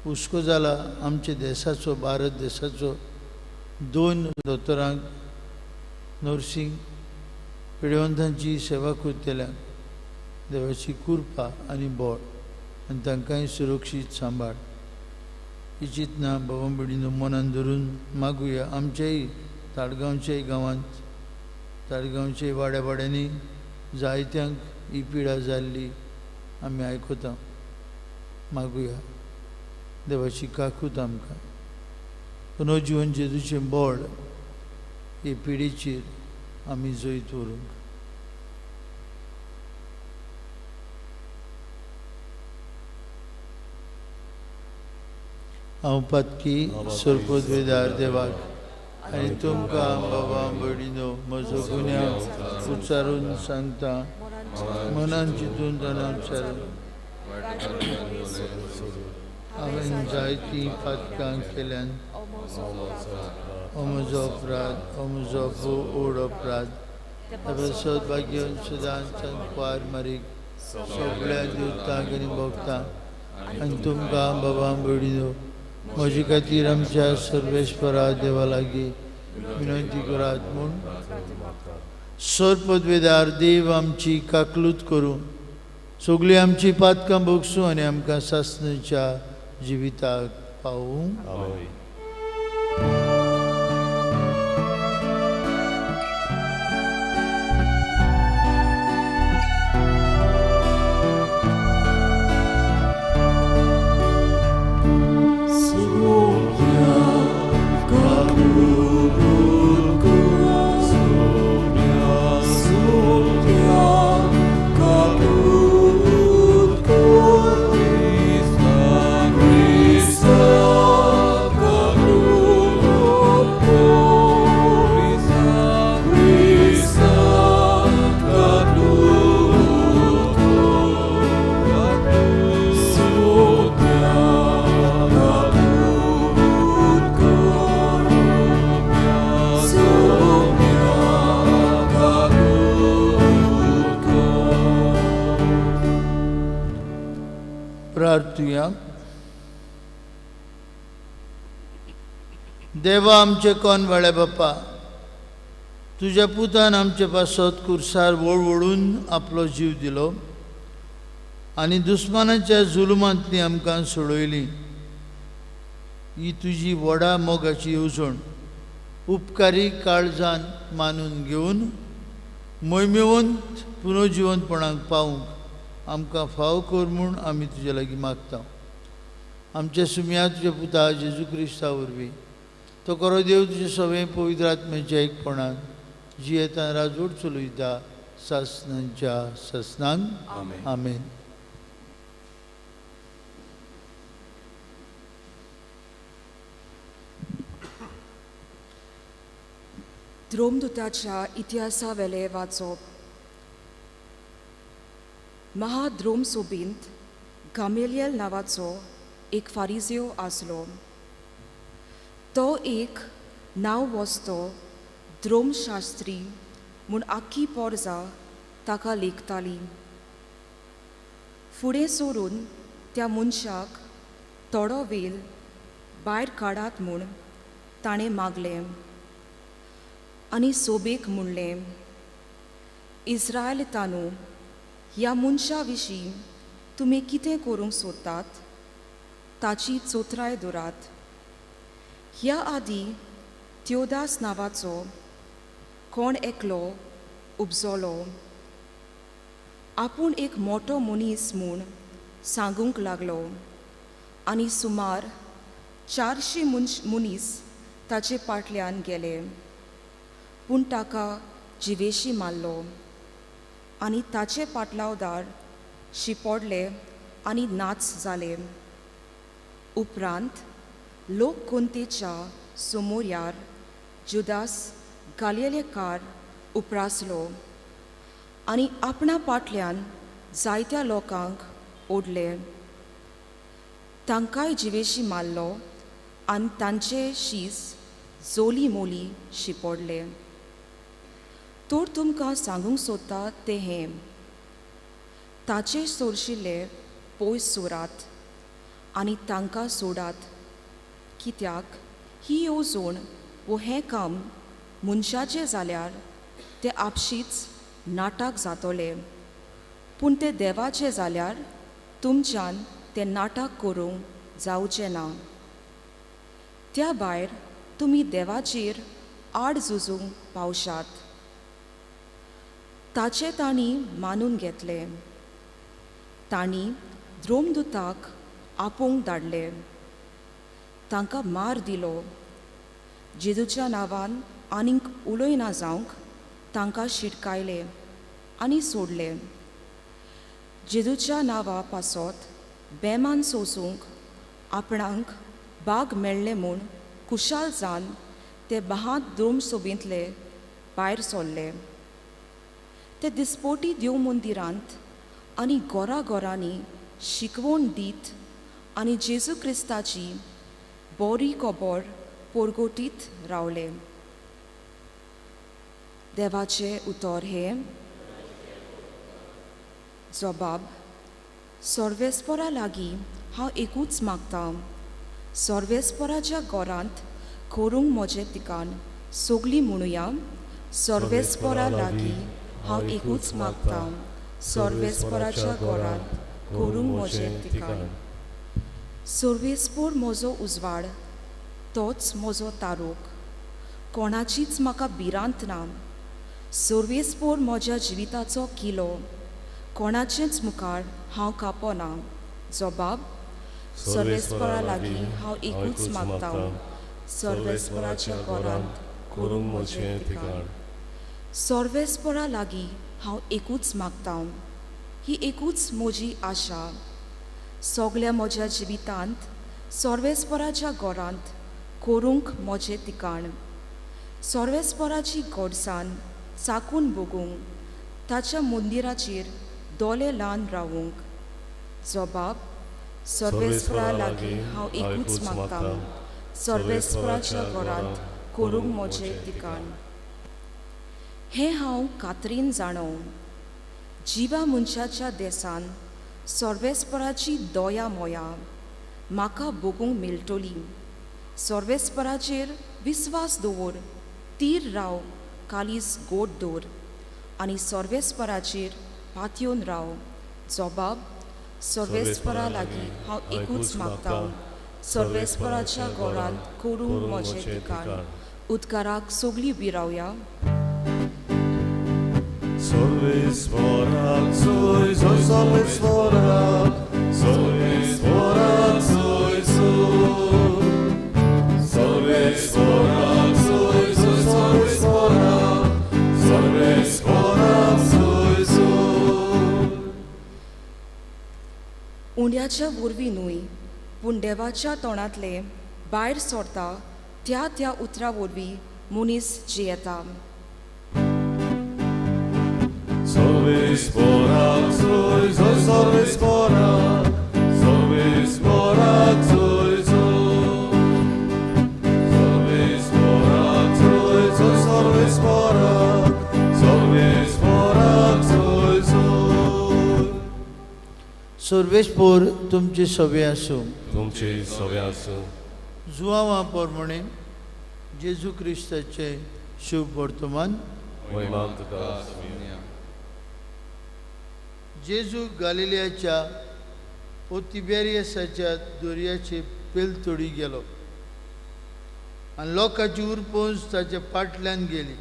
हुस्को जाला आमच्या देशाचो, भारत देशाचो। 2 दोतोरांक, नर्सींग पिडेवंतांची सेवा करतल्यांक देवाची कृपा आनी बळ आनी तांकांय सुरक्षीत सांबाळ। ही चिंतना बाबा भयणीनो मनान धरून मागुया। आमच्याय ताडगांवच्याय गांवांत, ताडगांवच्या वाड्या वाड्यांनी जायत्यांक ही पिडा जाल्ली आमी आयकता। मागुया देवाची काकूत आमकां पुनर्जिवन जेजूचें बळ हे पिडेचेर आमी जैत व्हरूंक। हांव पातकी सरपदवेदार देवाक आनी तुमकां बाबा भयणीनो म्हजो गुन्यांव उच्चारून सांगता, मनान चिंतून जाणा उच्चारून हांवें जायतीं पातकां केल्यान। ओ म्हजो अपराध, ओ म्हजो व्हड अपराध। सद्भाग्य सदांच कुवार मारीक सगळ्या देवतांक आनी भक्तांक आनी तुमकां बाबा भयणीनो म्हजे खातीर आमच्या सर्वेश्वरा देवा लागीं विनंती करात म्हूण। सरपदवेदार देव आमची काकलूत करूं, सगळीं आमची पातकां भोगसूं आनी आमकां सासणाच्या जिविताक पावूं। देवा आमचे कोण वेळे बापा, तुज्या पुतान आमचे पासत कुर्सार वळवळून आपलो जीव दिलो आनी दुस्मानाच्या जुलुमांतली आमकां सोडयली। ही तुजी व्हडा मोगाची येवजण उपकारी काळजान मानून घेवन मोहिमेवंत पुनर्जिवंतपणाक पावूंक आमकां फाव कर म्हूण आमी तुजे लागीं मागता। आमच्या सुम्या तुज्या पुता जेजू क्रिस्ता वरवीं तो करो देव तुजे सगळें पवित्र आत्म्याच्या एकपणान जियेतान राजवट चलयता सासणांच्या सासणांक। आमेन। द्रोमदूताच्या इतिहासावेले वाचप। महाद्रोम सोबींत गामेलियल नांवाचो एक फारिजियो आसलो। तो एक नांव वस्तो द्रोमशास्त्री म्हूण आख्खी पोरजा ताका लेखताली। फुडें सरून त्या मनशाक थोडो वेळ भायर काडात म्हूण ताणें मागलें आनी सोबेक म्हणलें, इस्रायलतानू, ह्या मनशा विशीं तुमी कितें करूंक सोदतात ताची चोत्राय दवरात। ह्या आदीं त्योदास नांवाचो कोण एकलो उपजलो, आपूण एक मोटो मनीस म्हूण सांगूंक लागलो आनी सुमार 400 मनीस ताचे फाटल्यान गेले, पूण ताका जिवेशी मारलो आनी ताचे पाटलावदार शिपोडले आनी नाच जाले। उपरांत लोक कोंतेच्या समोर्यार जुदास गालिलेकार उपरासलो आनी आपणा पाटल्यान जायत्या लोकांक ओडले, तांकांय जिवेशी मारलो आनी तांचे शीस जोली मोली शिपोडले। तर तुमकां सांगूंक सोदता तें हें, ताचे सोरशिल्ले पयस सोरात आनी तांकां सोडात, कित्याक ही येवजण वो हें काम मनशाचें जाल्यार तें आपशींच नाटक जातलें, पूण तें देवाचें जाल्यार तुमच्यान तें नाटक करूंक जावचें ना. त्या भायर तुमी देवाचेर आड झुजूंक पावशात. ताचें तांणी मानून घेतलें. तांणी द्रोमदूताक आपोवंक धाडले, तांकां मार दिलो. जेजूच्या नांवान आनीक उलयना जावंक तांकां शिटकायले आनी सोडले. जेजूच्या नांवा पासत बेमान सोसूंक आपणाक बाग मेळ्ळें म्हूण खुशाल जावन ते बहात द्रोम सोबींतले भायर सरले. ते दिसपोटी देव मंदिरांत आनी घरा घरांनी शिकवण दीत आनी जेजू क्रिस्ताची बरी खबर पोरगोटीत रावले. देवाचें उतर हें. जबाब. सर्वेस्परा लागीं हांव एकूच मागतां, सर्वेस्पराच्या घरांत करूंक म्हजें ठिकाण. सगलीं म्हणुया, सर्वेस्परा लागीं हांव एकूच मागतां, सर्वेस्पराच्या घरांत करूंक म्हजें ठिकाण. सर्वेस्पोर म्हजो उजवाड, तोच म्हजो तारोक, कोणाचीच म्हाका भिरांत ना. सर्वेस्पोर म्हज्या जिविताचो किलो, कोणाचेच मुखार हांव कापना. जबाब. सर्वेस्परा लागीं हांव एकूच मागतां, सर्वेस्पराच्या घरांत करूंक म्हजें ठिकाण. सर्वेस्परा लागीं हांव एकूच मागतां, ही एकूच म्हजी आशा. सगल्या म्हज्या जिवितांत सर्वेस्पराच्या घरांत करूंक म्हजें ठिकाण. सर्वेस्पराची गोडसाण चाकून भोगूंक, ताच्या मंदिराचेर दोळे ल्हान रावूंक. जबाब. सर्वेस्परा लागीं हांव एकूच मागतां, सर्वेस्पराच्या घरांत करूंक म्हजें ठिकाण. हें हांव कातरीन जाणो, जिवा मनशाच्या देसान सर्वेस्पराची दया मोया म्हाका भोगूंक मेळटली. सर्वेस्पराचेर विस्वास दवर, तीर राव, कालीस गोड दवर आनी सर्वेस्पराचेर पातयेवन राव. जबाब. सर्वेस्परा लागीं हांव एकूच मागतां, सर्वेस्पराच्या घरांत करूंक म्हजें ठिकाण. उदकाराक सगलीं उबी रावया. सर्वेस्पराक सोय सोय, सर्वेस्पराक, सर्वेस्पराक सोय सोय, सर्वेस्पराक सोय सोय, सर्वेस्पराक, सर्वेस्पराक सोय सोय. उंड्याच्या वरवीं न्हय, पूण देवाच्या तोंडांतले भायर सरता त्या त्या उतरा वरवीं मनीस जियेता. सर्वेस्पराक सोय सोय, सर्वेस्पराक, सर्वेस्पराक सोय सोय, सर्वेस्पराक सोय सोय, सर्वेस्पराक, सर्वेस्पराक सोय सोय. सर्वेस्पोर तुमचे सवे आसूं. तुमचे सवे आसूं. जुवांवा प्रमाणे जेजू क्रिस्ताचें शुभ वर्तमान. महिमा तुका स्वामिया. जेजू गालिलियाच्या ओ तिबेरियसाच्या दर्याचे पेलतडी गेलो आनी लोकांची उरपोंज ताच्या फाटल्यान गेली,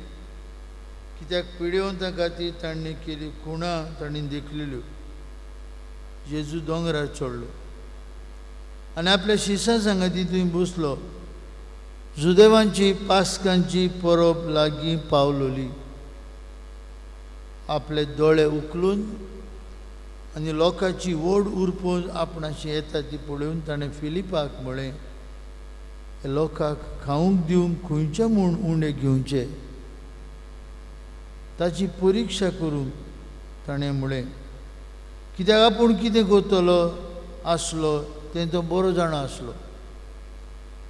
कित्याक पिडेवंतां खातीर तांणी केली खुणां तांणी देखलेल्यो. जेजू दोंगरार चडलो आनी आपल्या शिसां सांगाती थंय बसलो. जुदेवांची पास्कांची परब लागीं पावलोली. आपले दोळे उखलून आनी लोकांची व्हड उरपोज आपणाशी येता ती पळोवन ताणें फिलिपाक म्हळें, लोकांक खावंक दिवंक खंयचे म्हूण उंडे घेवचे? ताची परिक्षा करूंक ताणें म्हळें, कित्याक आपूण कितें करतलो आसलो तें तो बरो जाणा आसलो.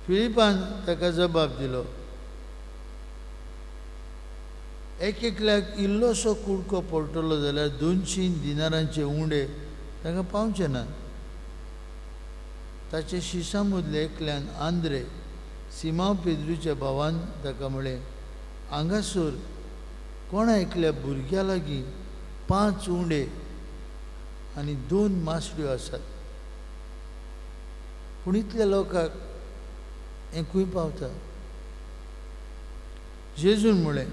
फिलिपान ताका जबाब दिलो, एक एकल्याक इल्लोसो कुडको पडटलो जाल्यार 200 दिनारांचे उंडे ताका पावचे ना. ताचे शिसां मदले एकल्यान आंद्रे सिमांव पेद्रूच्या भावान ताका म्हळें, हांगासर कोणा एकल्या भुरग्या लागीं 5 उंडे आनी 2 मासड्यो आसात, पूण इतल्या लोकांक हें खंय पावता? जेजून म्हळें,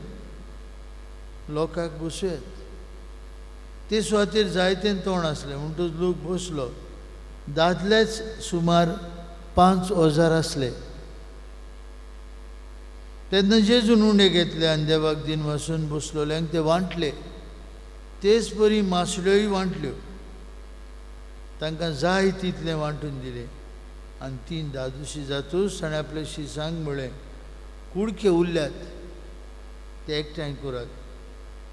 लोकांक बसयात. ते सुवातेर जायतें तोंड आसलें म्हणटच लोक बसलो. दादलेच सुमार 5000 आसले. तेन्ना जेजून उंडे घेतले आनी देवाक दिन वासून बसलोल्यांक ते वांटले. तेच परी मासड्योय वांटल्यो. तांकां जाय तितलें वांटून दिलें. आनी 3 दादुशी जातूच ताणें आपल्या शिसांक म्हळें, कुडके उरल्यात ते एकठांय करात,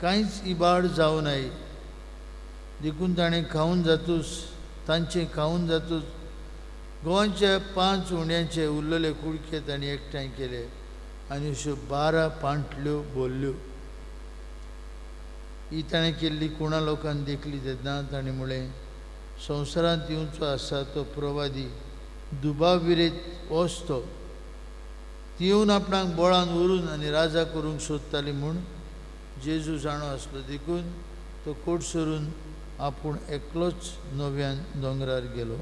कांयच इबाड जावं नाय. देखून ताणें खावन जातूच तांचें खावन जातूच गोवाच्या 5 उंड्यांचे उरलेले कुडके ताणें एकठांय केले आनी अश्यो 12 पांटल्यो भरल्यो. ही ताणें केल्ली कोणा लोकांनी देखली तेन्ना ताणें म्हळें, संवसारांत येवचो आसा तो प्रवादी दुबाविरेत वचतो. ती येवन आपणाक बळान व्हरून आनी राजा करूंक सोदताली म्हूण जेजू जाणो आसलो. देखून तो कोट सरून आपूण एकलोच नव्यान दोंगरार गेलो.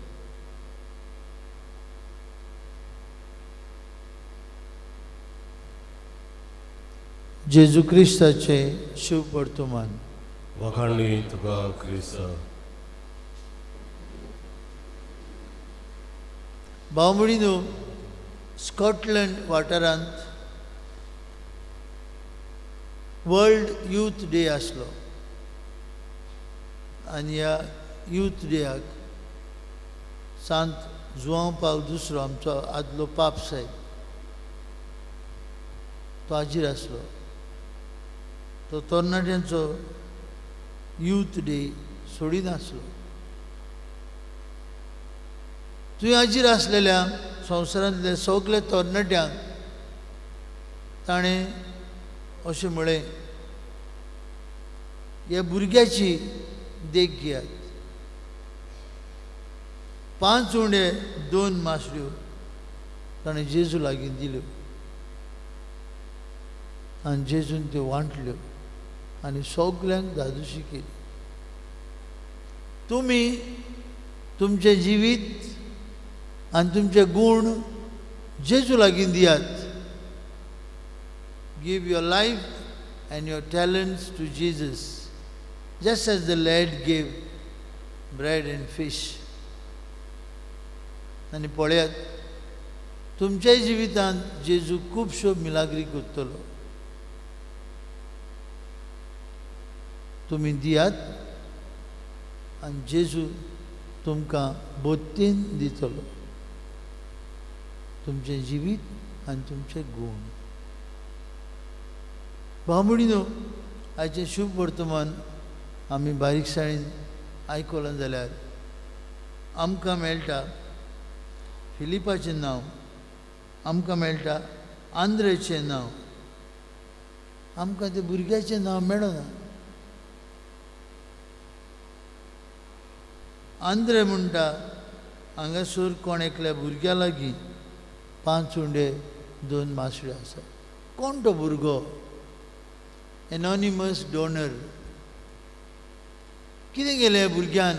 जेजू क्रिस्ताचें शुभ वर्तमान. वखाणणी तुका क्रिस्ता. भाव भयणींनो, स्कॉटलंड वाठारांत वर्ल्ड यूथ डे आसलो आनी ह्या यूथ डेयाक सांत जुआंव पावल दुसरो आमचो आदलो पाप साहेब तो हाजीर आसलो. तो तरणाट्यांचो यूथ डे सोडिनासलो. थंय हाजीर आसलेल्या संवसारांतल्या सगल्या तरणाट्यांक ताणें अशें म्हळें, ह्या भुरग्याची देख घेयात. 5 उंडे 2 मासड्यो ताणें जेजू लागीं दिल्यो आनी जेजून त्यो वांटल्यो आनी सगल्यांक धादोशी केली. तुमी तुमचें जिवीत आनी तुमचे गूण जेजू लागीं दियात. Give your life and your talents to Jesus, just as the lad gave bread and fish. आनी पळयात तुमच्याय जिवितांत जेजू खुबश्यो मिलाग्री करतलो. तुमी दियात आनी जेजू तुमकां बोत्तीन दितलो, तुमचें जिवीत आनी तुमचे गूण. भाव भयणींनो, आयचें शुभ वर्तमान आमी बारीकसाणेन आयकलां जाल्यार आमकां मेळटा फिलिपाचें नांव, आमकां मेळटा आंद्रेचें नांव, आमकां ते भुरग्याचें नांव मेळना. आंद्रे म्हणटा, हांगासर कोण एकल्या भुरग्या लागीं 5 उंडे 2 मासड्यो आसा. कोण तो भुरगो? Anonymous donor. कितें केलें भुरग्यान?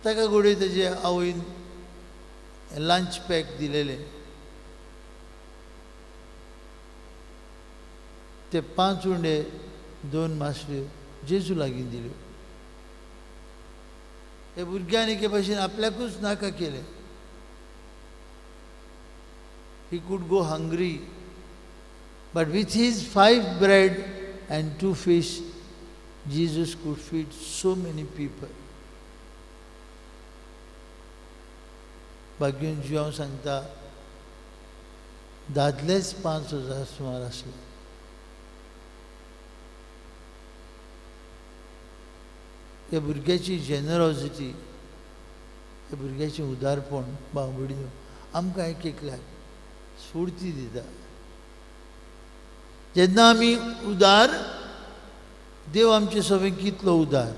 ताका घडये ताजे आवयन लंच पॅक दिलेलें. ते 5 उंडे 2 मासड्यो जेजू लागीं दिल्यो. हे भुरग्यान एके भाशेन आपल्याकूच नाका केलें. He could go hungry, but with his 5 bread and 2 fish, Jesus could feed so many people. भाग्यन जिवांव सांगता, दादलेच 5000 सुमार आसले. ह्या भुरग्याची जेनरोसिटी, ह्या भुरग्याचें उदारपण भाव भयणींनो आमकां एक एकल्याक स्फूर्ती दिता. जेन्ना आमी उदार, देव आमचे सवें कितलो उदार.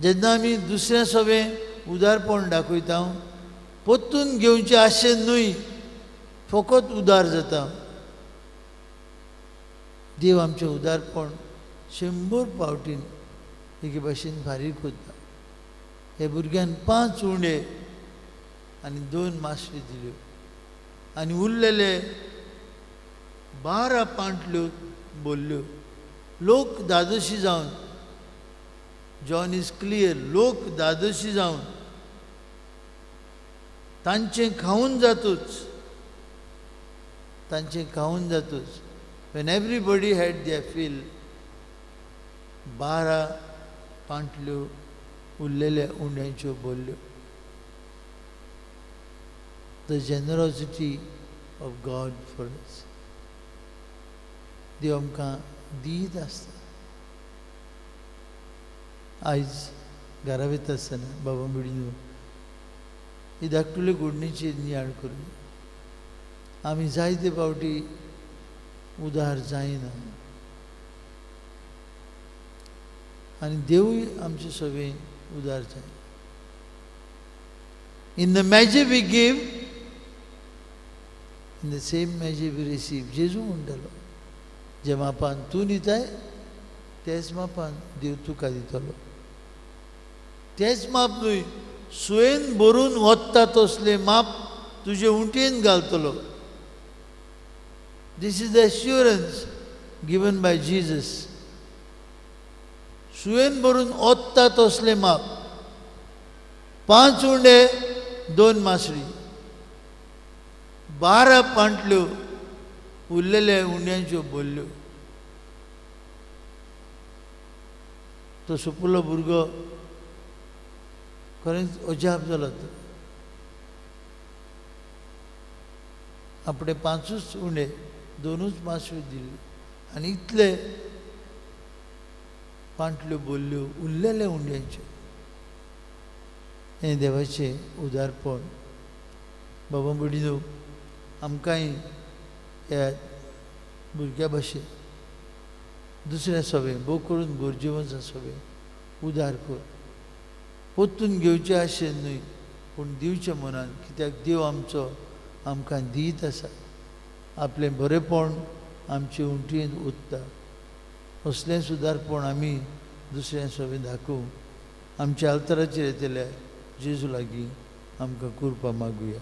जेन्ना आमी दुसऱ्या सवें उदारपण दाखयता, परतून घेवचें आशेन न्हय, फकत उदार जाता। देव आमचें उदारपण 100 फावटीन एके भाशेन फारीक करता। हे भुरग्यान 5 उंडे आनी 2 मासळी दिल्यो आनी उरलेले 12 पांटल्यो बोल्ल्यो। लोक दादोशी जावन, जॉन is clear, लोक दादोशी जावन तांचें खावन जातूच, तांचें खावन जातूच। When everybody had their fill, 12 पांटल्यो उरलेल्या उंड्यांच्यो बोल्ल्यो। The generosity of God for us. देव आमकां दीत आसता। आयज घरा वयता आसतना बाबा भयणीनो ही धाकटुले घडणीचेर नियाळ करूया। आमी जायते फावटी उदार जायना आनी देवूय आमचे सगळें उदार जायना। In the measure we give, in the same measure we receive. जेजू म्हणटालो, जे मापान तूं दिताय तेच मापान देव तुका दितलो। तेच माप न्हय, सुयेन भरून वता तसलें माप तुजे उंटयेन घालतलो। This is the assurance given by Jesus. सुयेन भरून ओतता तसलें माप, 5 उंडे 2 मासळी, 12 पांटल्यो उरलेल्या उंड्यांच्यो बोल्ल्यो। तो सुपुल्लो भुरगो खरेंच अजाप जालो। तो आपणे 5 उंडे 2 मासळी दिल्ली आनी इतले पांटल्यो बोल्ल्यो उरलेल्या उंड्यांच्यो। हें देवाचें उदारपण। बाबा भयणीनो, आमकांय ह्या भुरग्या भाशेन दुसऱ्या सगळें भोव करून गरजेवंत सगळें उदार कर, परतून घेवचें आशेन न्हय पूण दिवचें मनान, कित्याक देव आमचो आमकां दीत आसा। आपलें बरेंपण आमचे उंटयेंत उरता। असलें सुदारपण आमी दुसऱ्या सगळें दाखोवंक आमच्या आल्तराचेर येतल्या जेजू लागीं आमकां कृपा मागुया।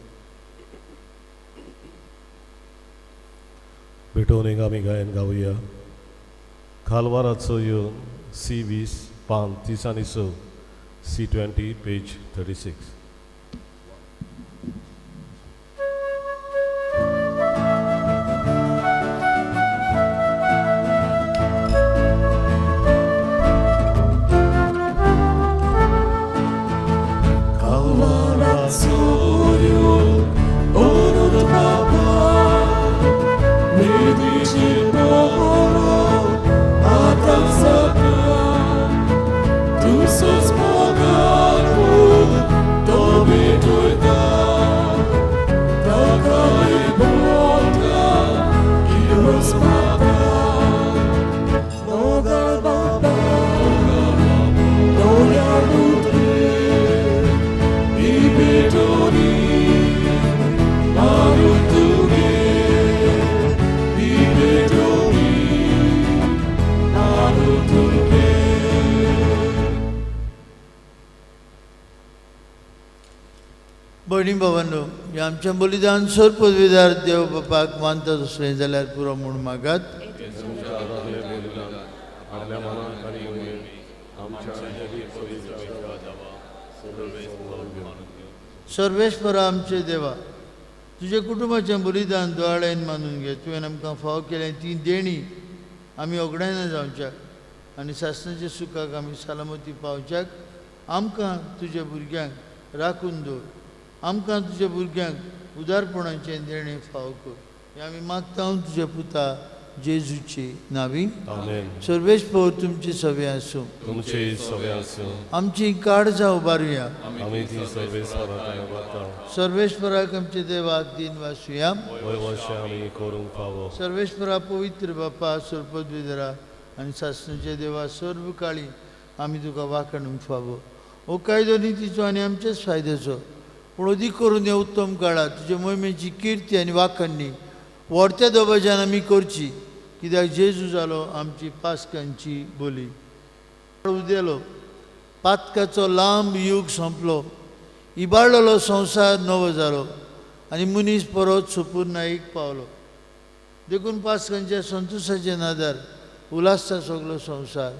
भेटोवन एक आमी गायन गावया। खालवाराचो येवन सी 20 पान 30 आनी 6, सी 20 पेज 36। भयणी भावांनो, आमचें बलिदान सर पदवीदार देव बापाक मानता तसलें जाल्यार पुरो म्हूण मागात। सर्वेश्वरा आमचे देवा, तुजे कुटुंबाचें बलिदान दोळ्यान मानून घे। तुवें आमकां फावो केलें ती देणी आमी ओगडायना जावच्याक आनी सासणाच्या सुखाक आमी सलामती पावच्याक आमकां तुज्या भुरग्यांक राखून दवर। आमकां तुज्या भुरग्यांक उदारपणाचें देणें फावो कर। हें आमी मागता तुज्या पुता जेजूची नावी। सर्वेस्पर तुमची सवे आसूं, तुमची सवे आसूं। आमची काळजां उबारुया, आमी ती सर्वेस्पराक उबारता। सर्वेस्पराक आमचे देवाक दिन वासुया, वयवशें आमी करूंक फावो। सर्वेस्परा पवित्र बापा सरपदविदरा आनी सासणाच्या देवा सर्व काळी आमी तुका वाखाणूंक फावो। हो कायदो नितीचो आनी आमच्याच फायद्याचो, पूण अदीक करून ह्या उत्तम काळार तुजे मोहिमेची किर्ती आनी वाखणणी व्हडत्या दबाज्यान आमी करची, कित्याक जेजू जालो आमची पास्कांची बोली. उदेलो पातकाचो लांब यूग सोंपलो, इबाडलेलो संवसार नवो जालो आनी मनीस परत सुपुर्नाईक पावलो. देखून पास्कांच्या संतोशाचे नादार उल्हासता सगलो संवसार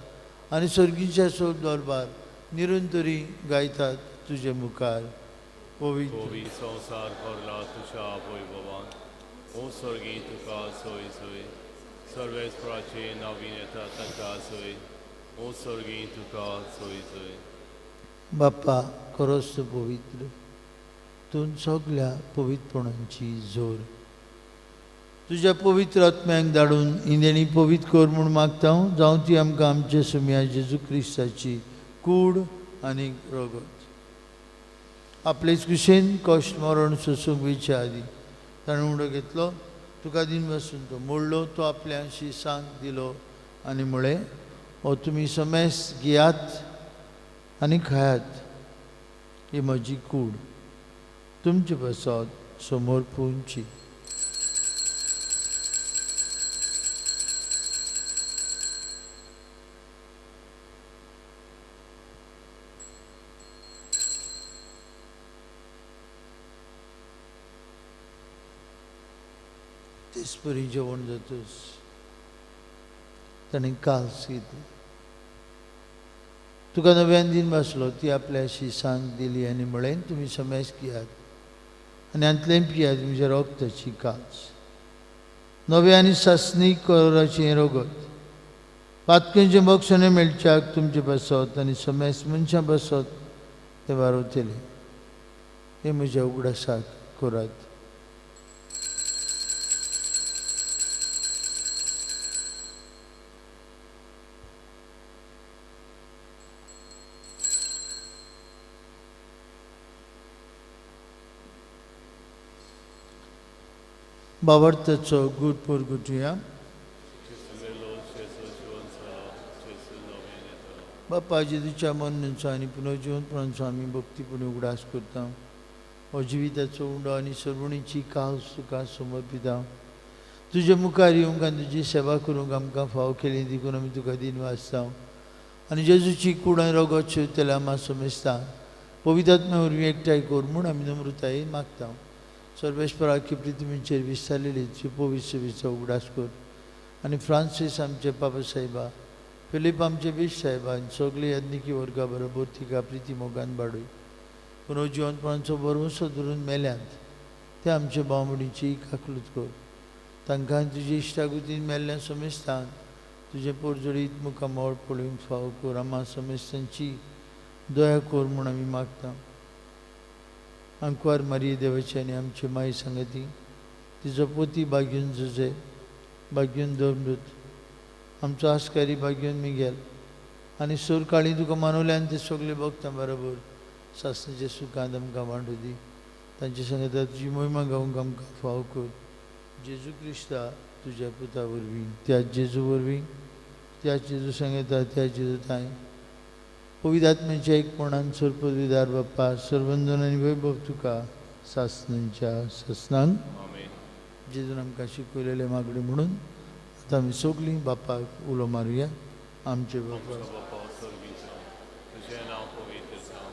आनी सर्गीच्या सोब दरबार निरंतरी गायतात तुजे मुखार. पवित्र संवसार भरला तुज्या वैभवान, ओ सर्गी तुका सोय सोय, सर्वेस्पराचे नवीन येता ताका सोय, ओ सर्गी तुका सोय सोय. बाप्पा खरोच तूं पवित्र, तूं सगल्या पवित्रपणांची जोर. तुज्या पवित्र आत्म्यांक धाडून इंदेणी पवित्र कर म्हूण मागता हांव, जावं ती आमकां आमचे सुमया जेजू क्रिस्ताची कूड आनी रगत. आपलेच कुशेन कश्ट मरण सोसूंक वयचे आदीं ताणें उडो घेतलो, तुका दिन बसून तो मोडलो, तो आपल्या शिसांक दिलो आनी म्हळें, हो तुमी समेस घेयात आनी खायात, ही म्हजी कूड तुमचे पासत समोर पुंची. तेचपरी जेवण जातच ताणें कास घेतली, तुका नव्यान दिन बसलो, ती आपल्या शिसांक दिली आनी म्हळें, तुमी समेस घेयात आनी हांतलें पियात, म्हज्या रगताची कास, नव्या आनी सासणी करोराचें रगत, पातकेंचें बक्षणें मेळच्याक तुमचे पासत आनी समेस मनशां पासत तें वारवतलें. हें म्हज्या उगडासाक करात. बावर्ताचो गूट पोरगुटया. बापा जेजूच्या मरणाचो आनी पुनर्जिवनपणाचो आमी भक्तीपणी उगडास करता. हो जिविताचो उंडो आनी सर्वणीची कास तुका समर्पिता. तुजे मुखार येवंक आनी तुजी सेवा करूंक आमकां फाव केली देखून आमी तुका दिन वाचता आनी जेजूची कूड आनी रगत शिवतल्या आमा समेस्ता पवित्र वरवीं एकठांय कर म्हूण आमी नम्रतायेन मागता. सर्वेस्पराकी पृथ्वीचेर विस्तारलेली तुजी पवित्र सेवेचो उगडास कर आनी फ्रांसीस आमचे बाबा साहेबा, फिलीप आमचे बीश साहेबा आनी सगळे याज्ञिकी वर्गा बरोबर तिका प्रिती मोगान बाडूय. पुनर्जिवनपणाचो भरवंसो धरून मेल्यांत ते आमचे भावमडीची काकलूत कर. तांकां तुजी इश्टागुतीन मेल्ल्या समेस्तान तुजें पोरजोडीत मुखामळ पळोवंक फाव कर. आमा समेस्तांची दया कर म्हूण आमी मागता. आंकवार मारिये देवाची आनी आमची माई सांगती, तिजो पोती बागीन जुजे बागीन दमृत, आमचो आस्कारी बागीन मिगेल आनी सोरकाळी तुका मानवल्यान ते सगळे भक्तां बरोबर सासणाचे सुखांत आमकां वांटू दी. तांचे सांगता तुजी मोहिमा गावंक आमकां फाव कर. जेजू क्रिस्ता तुज्या पुता वरवीं, त्या जेजू वरवीं, त्या जेजू सांगता त्या जेजू ताय पवित्र आत्म्याच्या एकपणान सर्वपदवीदार बाप्पा सर्वंदन आनी वैभव तुका सासणांच्या सासणांक. जेजून आमकां शिकयलेले मागणी म्हणून आतां आमी सगळीं बापाक उलो मारुया. आमचे बापा तुजें नांव पवित्र जावं,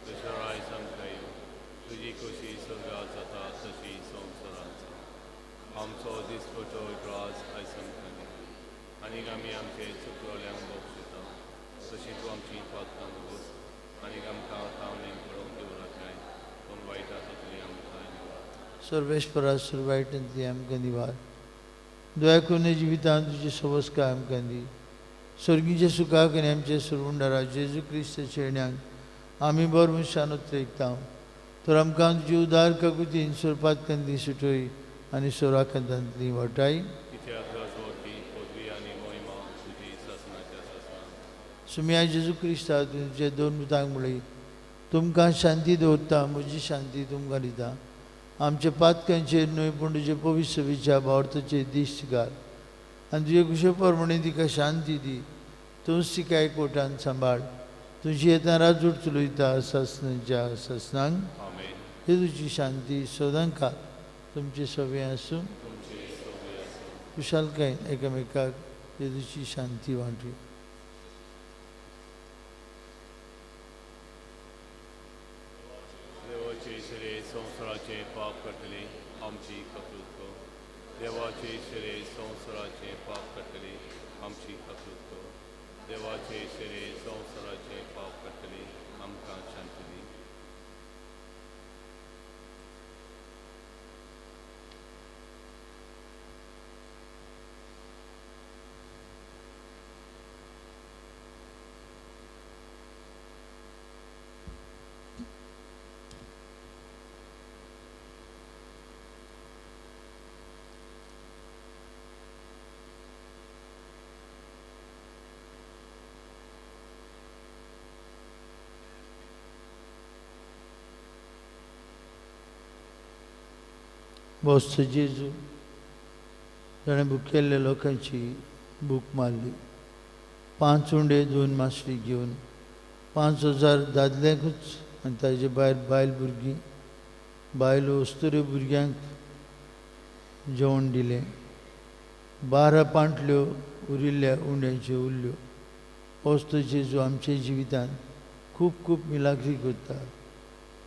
तुजें राज आमकां येवं, तुजी खोशी स्वर्गात जाता तशी संवसारांत जावं. आमचो दिसपटो ग्रास आयज आमकां दी आनी आमी आमचे चुकलोल्यांक बक्षिता तशी तूं आमची पातकां बस आनी आमकां तावणेक पडोवंक दवरात पूण वायट आसा आमकां निवार. सर्वेस्परा सर्वायटांतली आमकां निवार. दया करून जिवितांत तुजी सवस्काय आमकां दी. स्वर्गीच्या सुखाक आनी आमच्या सुरवंडारा जेजू क्रिस्ताच्या येण्याक आमी बर मनशान उत्रेकता. तर आमकां तुजी उदार काकुतीन सोरपातकांतली सुटय आनी सोराकांतांतली वाटाय. सुमया जेजू क्रिस्ता तुमच्या दोन पुतांक म्हळी, तुमकां शांती दवरता, म्हजी शांती तुमकां दिता. आमच्या पातकांचेर न्हय पूण तुजे पवित्र सभेच्या भावार्थाचेर दिश्ट घाल आनी तुजे कुशे प्रमाणे तिका शांती दी. तूंच तिका एकवटान सांबाळ. तुजी येता राजूट चलयता सासनाच्या सासनांक। जेजूची शांती सदांकाळ तुमचे सवे आसूं। खुशालकायेन एकामेकाक जेजूची शांती वांटुया। देवाचे शरीर संवसाराचे पाप करतले आमची ककृत कर। देवाचे शरीर संवसाराचे पाप करतले आमची ककृत कर। देवाचे शरीर संवसाराचे पाप करतले आमकां शांती दी। बोस्त जेजू ताणें भुकेल्ल्या लोकांची भूक मारली। 5 उंडे 2 मासळी घेवन 5000 दादल्यांकूच आनी ताजे भायर बायल भुरगीं बायलो अस्तुऱ्यो भुरग्यांक जेवण दिलें। 12 पांटल्यो उरिल्ल्या उंड्यांच्यो उरल्यो। वस्त जेजू आमच्या जिवितांत खूब खूब मिलाग्री करता।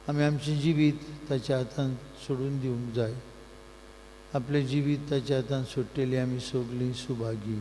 आमी आमचें जिवीत ताच्या हातांत सोडून दिवंक जाय। आपलें जिवीत ताच्या हातांत सोडटली आमी सगळीं सुभागी।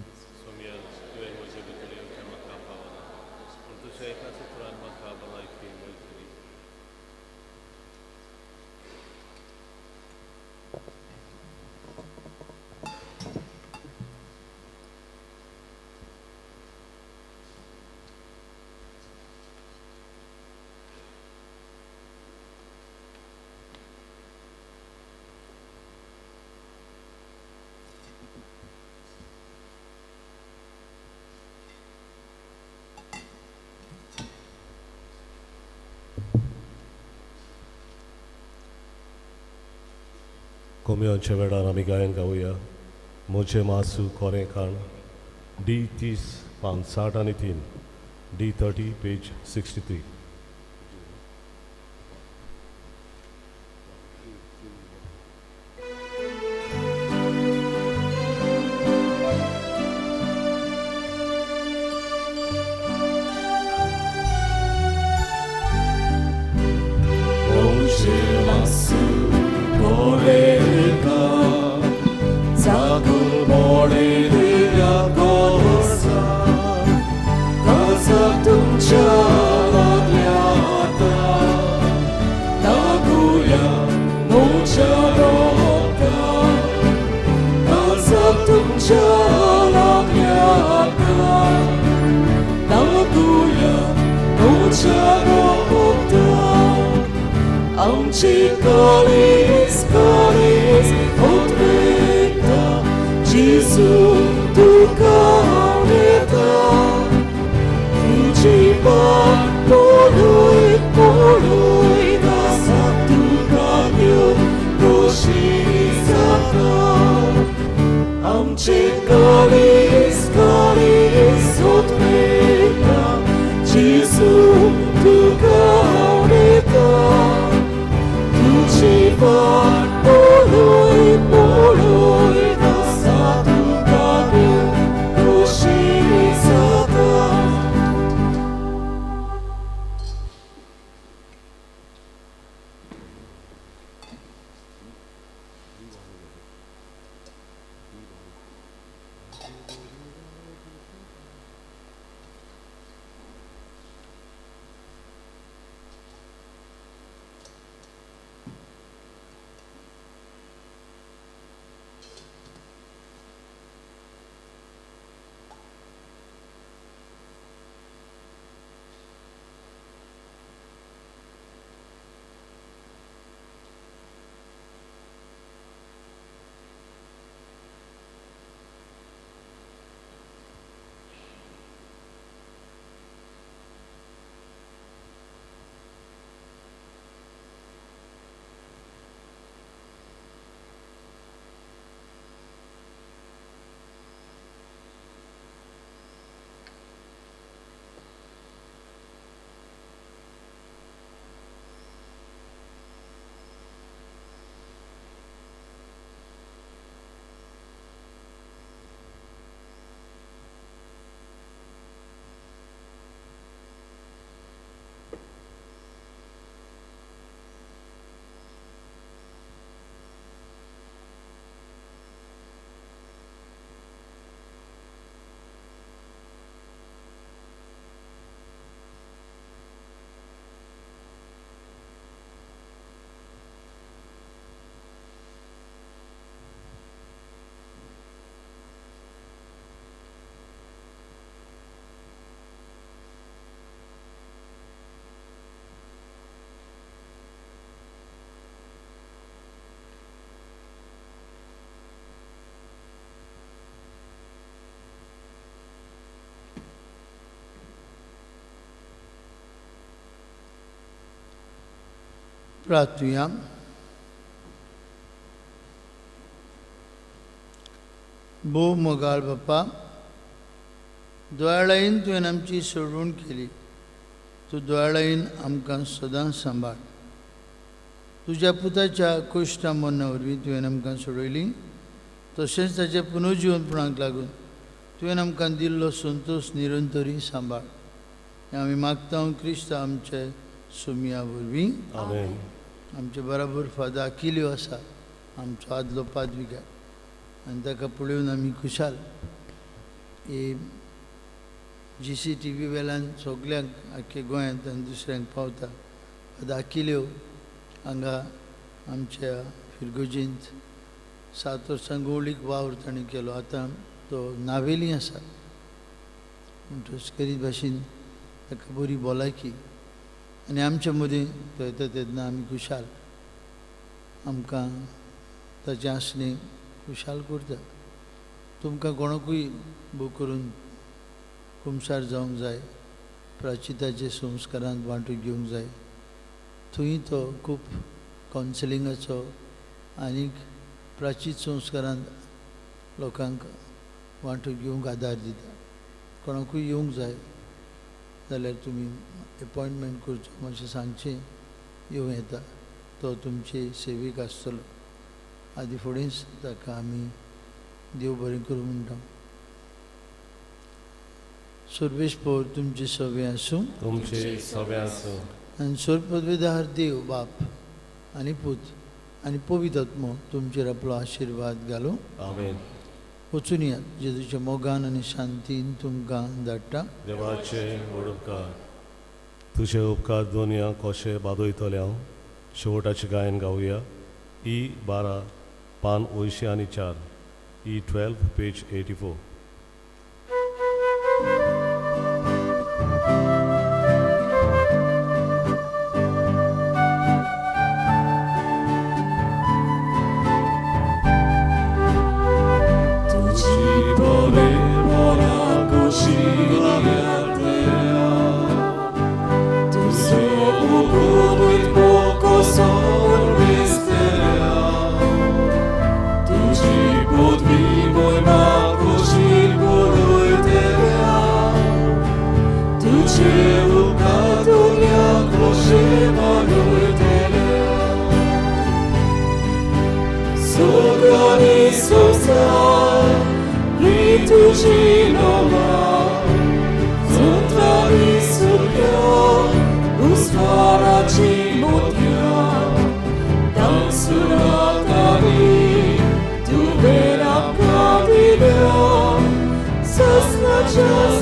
कोमियांच्या वेळार आमी गायन गावया म्हजें मासू कोरें खाण डी 30 पान 63 डी 30 पेज 63। Polui, polui, da satuka. प्रार्थुया. भोव मोगाळ बापा, दोळायन तुवें आमची सोडवण केली, तूं दोळायन आमकां सदां सांबाळ. तुज्या पुताच्या कुश्टा मरणा वरवीं तुवें आमकां सोडयली, तशेंच ताच्या पुनर्जिवनपणाक लागून तुवें आमकां दिल्लो संतोश निरंतरी सांबाळ. आमी मागता क्रिस्त आमचे सुमया वरवीं. आमेन. आमचे बराबर फादर आकिल्यो आसा, आमचो आदलो पादविगार, आनी ताका पळोवन आमी खुशाल. हे GCTV वेल्यान सगल्यांक आख्खे गोंयांत आनी दुसऱ्यांक पावता. फादर आकिल्यो हांगा आमच्या फिरगोजींत 7 वर्सां गोवळीक वावर ताणें केलो. आतां तो नावेली आसा, म्हणटच करीत भाशेन ताका बरी भलायकी आनी आमचे मदीं तो येता तेन्ना आमी खुशाल. आमकां ताचें आसणें खुशाल करता. तुमकां कोणाकूय बूक करून कुमसार जावंक जाय, प्राचिताचे संस्कारांत वांटून घेवंक जाय, थंय तो खूब कावन्सिलिंगाचो आनीक प्राचीत संस्कारांत लोकांक वांटून घेवंक आदार दिता. कोणाकूय येवंक जाय जाल्यार तुमी एपॉयंटमेंट करचो, मातशें सांगचें, येवं येता, तो तुमचे सेवेक आसतलो. आदी फुडेंच ताका आमी देव बरें करूं म्हणटा. सर्वेस्पोर तुमचे सवे आसूं, तुमचे सवे आसूं. आनी सर्वपदवीधार देव बाप आनी पूत आनी पवित्र आत्मो तुमचेर आपलो आशिर्वाद घालूं. आमेन. वचून यात, जेजूच्या मोगान आनी शांतीन तुमकां धाडटा. देवाचे व्हड उपकार, तुजे उपकार दोनया कशे बादयतले हांव. शेवटाचें गायन गावया. E 12 पान 84, E 12 page 84. Just